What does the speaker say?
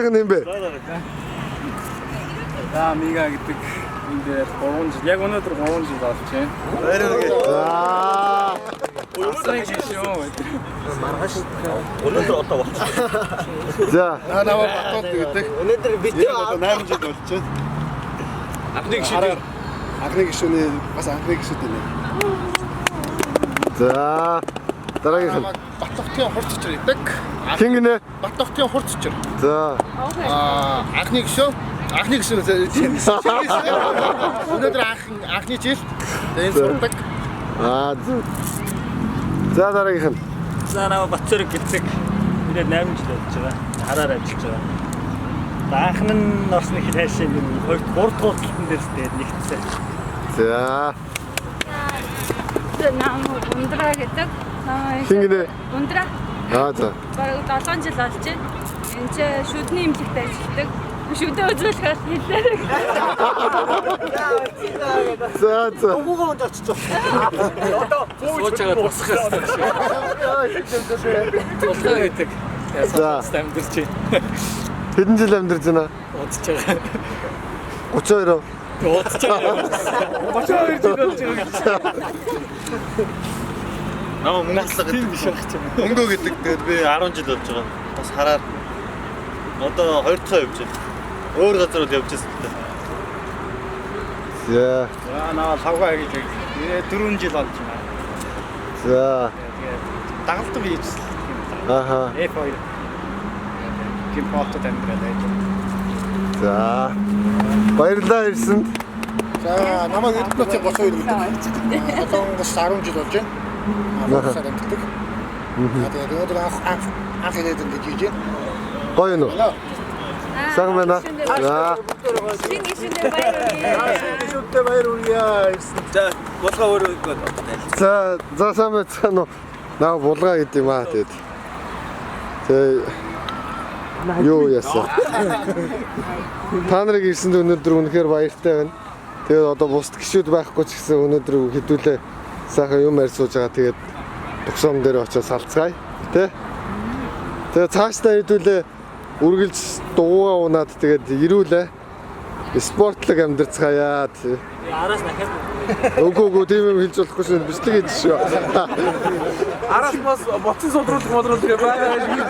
Дараагийнх нь юм бэ? За Мига гэдэг энэ дээр 3 жил. Яг өнөөдөр 3 жил болж байна. За. Асрын гишүүн. Өнөөдөр одоо болчих. За. Намаа Батууд гэдэг. Өнөөдөр битүү Яг одоо 8 жил болж байна. Анхны гишүүн. Анхны гишүүний бас анхны гишүүд байна. За. Дараагийнх нь Батлогтын хурц учир гэдэг. хэн гинэ? Батлогтын хурц учир. За. Аа, анхны гишүүн. Анхны гишүүн. Өнөөдөр анхны жил. Тэгээ энэ сурдаг. Аа. За дараагийнх нь. За намаа Батцөрөг гэдэг. Тэгээд 8 жил болж байгаа. Хараар ажиллаж байгаа. За анх нь орсны хэл хайшаа нэг 2 3 дахь худалдан дээр тэгээд нэгтсэн. За. Нам Ундраа гэдэг. Хэн гинэ? Ундраа. Аа за. Бараг 7 жил болж байна. Энд чи шүдний эмнэлэгт ажилладаг. Шүдэ үзүүлэхээр хэлээрэй. За за. Угуугаа унд очиж байна. Сууж байгаа босох ёстой шиг. Тулгаа гэдэг. За. Ясаа амьдарч байна. Хэдэн жил амьдарч байна? Удаж байгаа. 32 уу? Удаж байгаа. 32 жил болж байгаа. Намаа мөнгө хаслага гэдэг. Тийм биш байх ч юм. Мөнгө гэдэг. Тэгээд би 10 жил болж байгаа. Бас хараар. Одоо 2 дахь явж байна. Өөр газар бол явж байсан л та. За. За намаа лавга гэж. 4 жил болж байна. За. Тэгээд дагалдав хийжсэн юм. Аха. F2. Тийм хотод амьдрал байж байна. За. Баярлалаа ирсэнд. За, намайг Эрдэнэтийн 32 гэдэг. Солонгос 10 жил болж байна. Солонгосоор амьдардаг. Тэгээд өнөөдөр анх анх анх ирээд ингэж хийж байна. Гоё юм уу? Сайхан байна. За. Шинэ гишүүнээр баяр хүргэе. Гишүүнтэй баяр хүргье. За булгаа өөрөө одоо За, за сайн байцгаана уу? Наа булгаа гэдэг юм аа тэгээд. Тэгээ юу яасан? Та нарыг ирсэнд өнөөдөр үнэхээр баяртай байна. Тэгээд одоо бусд гişүүд байхгүй ч гэсэн өнөөдөр хэдүүлээ сайхан юм ярьж сууж байгаа. Тэгээд төгсөм дээр очиж салцгаая. Тэ? Тэгээд цаашдаа хэдүүлээ үргэлж дугуйгаа унаад тэгээд ирүүлээ. Спортлог амьдарцгаая. Тэ. Араас нахаад Үгүй үгүй тийм юм хэлж болохгүй шүү. Бичлэг хийж шүү. Араас бас боцсон содруулах модруулах гэх юм.